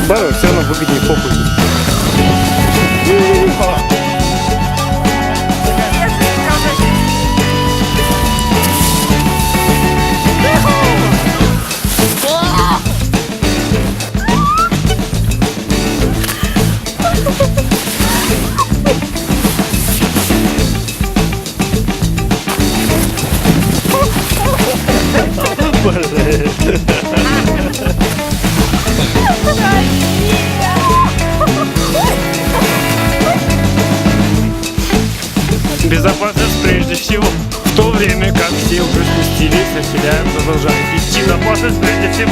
Барыбер все равно выгоднее, похуй. Безопасность прежде всего. В то время как все уже спустились, населяем продолжает идти. Безопасность прежде всего.